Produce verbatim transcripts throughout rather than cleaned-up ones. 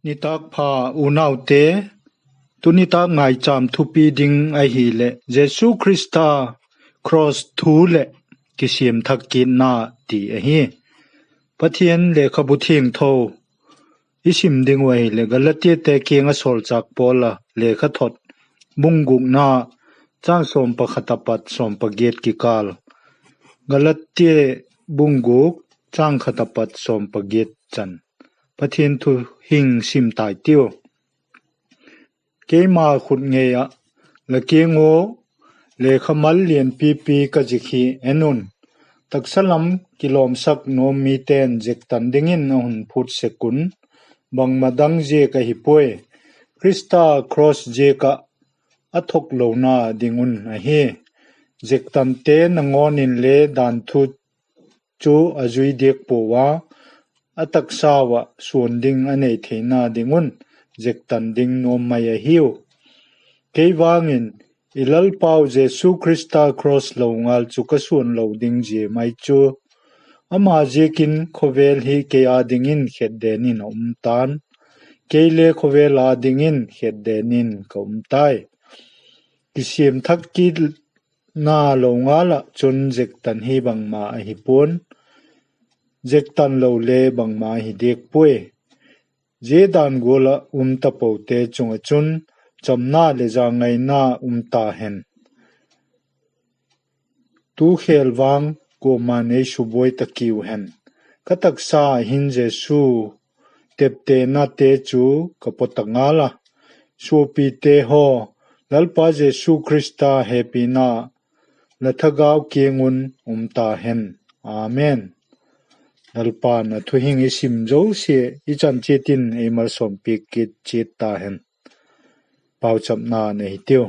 Nitâk pha unaute, tu nitâk ngaichâm thupi ding ahileh Jesu Khrista cross thu leh kisiam thak kitna ti ahi. Pathian lekhabu thiangtho i sim ding uh ahileh Galatiate kiang ah sawlchâk Paul a lekhathot bung gukna, châng sawm pakhat apat sawm pagiat kikâl. Galatia bung guk, châng khat apat sawm pagiat chan. Pathian thu hing sim tai tiu. Keima khut ngei ah, la kiang ua lekhamal lian pipi ka zik hi en un, taksa lam kilawmsak nuam mite'n zektan dingin a hun phut sek un, bangma dang ziak ahi puai. Khrista cross ziak ah a thok lona ding un ahi. Zektante nangawn inle dan thu chu a zui diak puau a, a taksau ah suan ding a nei theina ding un zektan ding nuam mai ahiu. Kei vang in i Lalpau Jesu Khrista cross lo ngal chu ka suan lo ding zia mai chu, ama ziakin khawvel hi kei â dingin khetden in a um ta'n, kei le khawvel â dingin khetden in ka um tai. Kisiam thak kitna lo ngal ah chun zektan hi bangma ahi pua'n, zektan lo le bangma ahi diak puai. Zia dan gual ah um tapote chung ah chun chamna leh zangaina um ta hen. Tu khêl vang kuama'n ei subuai ta kiu hen. Ka taksa hin Jesu teptenate chu ka paw ta ngal a. Suapite haw, Lalpa Jesu Khrista hepina la thagau kiang un um ta hen. Amen. Lalpa'n a thu hing i sim zosia i chan chiat in ei malsawmpiak kit chiat ta hen. Pauchapna nei hitiu.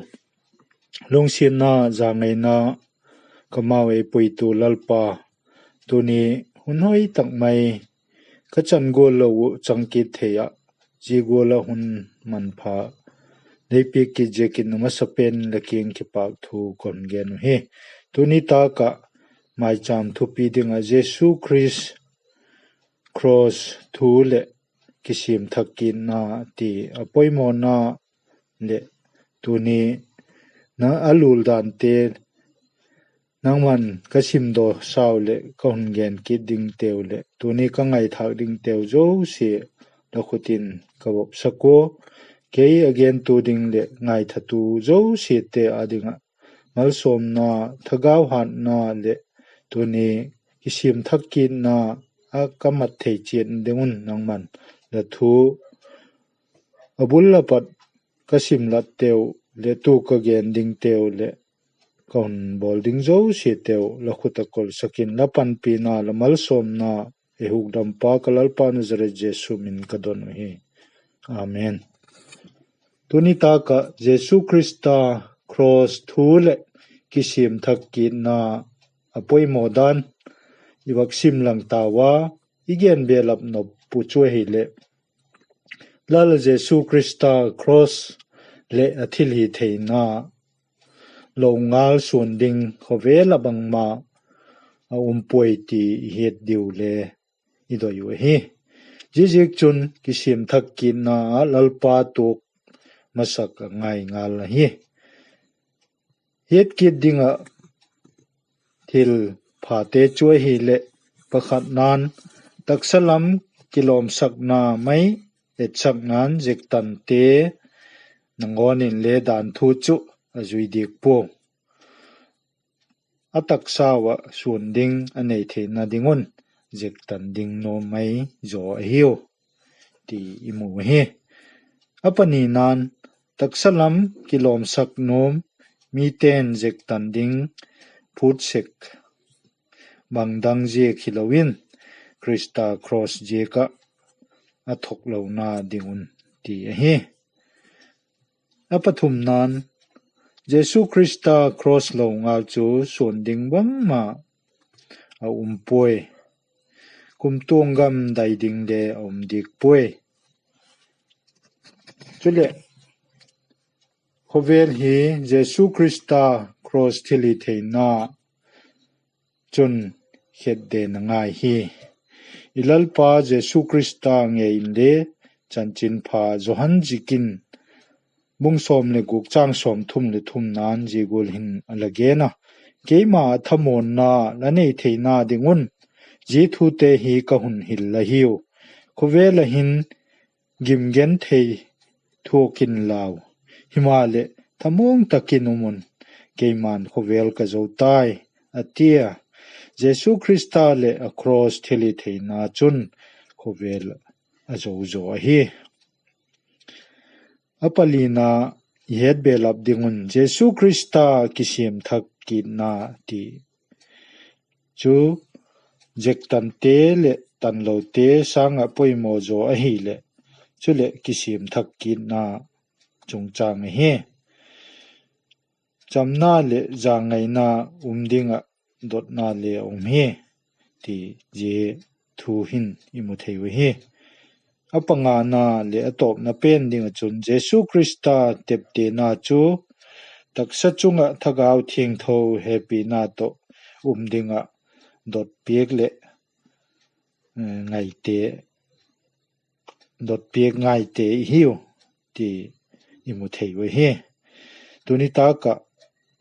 Lungsiatna, zangaina, ka mau ei puitu Lalpa, tuni hun hoi tak mai ka chan gual lo uh chang kit thei ah, zia gual ah hun manpha lei piak kit ziakin a masapen la kiang kipâk thu ka hun gen uhi. Tuni tâk ah maichâm thupi ding ah Jesu Khrist cross thu leh kisiam thak kitna ti a poimawna leh tuni a lul dante nangma'n ka simdaw sau leh ka hun gen kit dingteu leh tuni ka ngaithâk dingteu zosia la khut in ka vopsak ua. Kei a gentu ding leh ngaithatu zosiate â ding ah malsawmna, thagau hatna leh tuni kisiam thak kitna a ka mat thei chiat ding un nangma'n la thu a bul a pat ka sim latteu leh tu ka gen dingteu leh ka hun bawl ding zosiateu la khut ah kolsak in la panpina, la malsawmna ei hukdampa ka Lalpa Nazareth Jesu min ka don uhi. Amen. Tuni tâk ah Jesu Khrista cross thu leh kisiam thak kitna a poimaw dan i vak sim lang tau a, i gen belap nop uh chu ahileh Lal Jesu Khrista cross leh a thilhitheina lo ngal suan ding khawvel ah bangma a um puai ti i hiat diu le i doi uh ahi. Ziaziakchun kisiam thak kitna ah Lalpa tuak masak a ngai ngal ahi. Hiat kit ding ah thil phate chu ahileh, pakhatna'n, taksa lam kilawmsakna mai etsakna'n ziaktante nangawn inle dan thu chu a zui diak puau. A taksau ah suan ding a nei theina ding un ziaktan ding nuam mai zaw ahiu ti i mu ahi. A panina'n, taksa lam kilawmsak nuam mite'n ziaktan ding phut sek, bang dang ziak hilo in Khrista cross ziak ah a thok lona ding un ti ahi. A pathumna'n, Jesu Khrista cross lo ngal chu suan ding bangma a um puai. Kumtuang gam dai ding le a um diak puai. Chuleh, khawvel hi Jesu Khrista cross thilhitheina chun khetden a ngai hi. I Lalpa Jesu Khrista ngei inle Chanchinpha Johan ziakin bung sawm le guk chang sawmthum le thumna'n zia gual hin a la gen a: Keima thamuanna la nei theina ding un zia thute hi ka hun hil la hiu. Khawvel ah hin gim genthei thuak in lau, himaleh thamuang tak in um un, keima'n khawvel ka zo tai, a tia. Jesu Khrista leh a cross thilhitheina chun khawvel a zo zaw ahi. A palina i het belap ding un Jesu Khrista kisiam thak kitna ti chu zektante leh tanlote sâng ah poimaw zaw ahileh, chuleh kisiam thak kitna chungchâng ahi. Chamna leh zangaina um ding ah dotna le a um hi, ti zia thu hin i mu thei u ahi. A pangana leh a tawpna pen ding ah chun Jesu Khrista teptena chu taksa chung ah Thagau Thiangtho hepina tawh um ding ah dotpiak leh, eh, ngaite, dotpiak ngaite i hiu ti i mu thei u ahi. Tuni tâk ah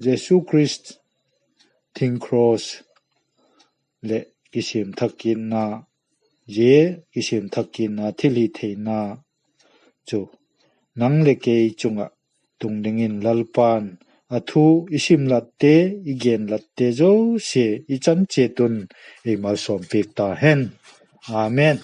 Jesu Khrist thing cross leh kisiam thak kitna, zia kisiam thak kitna thilhitheina chu nang leh kei chung ah tung dingin Lalpa'n a thu i simlatte, i genlatte zosia i chan chiat un ei malsawmpiak ta hen. Amen.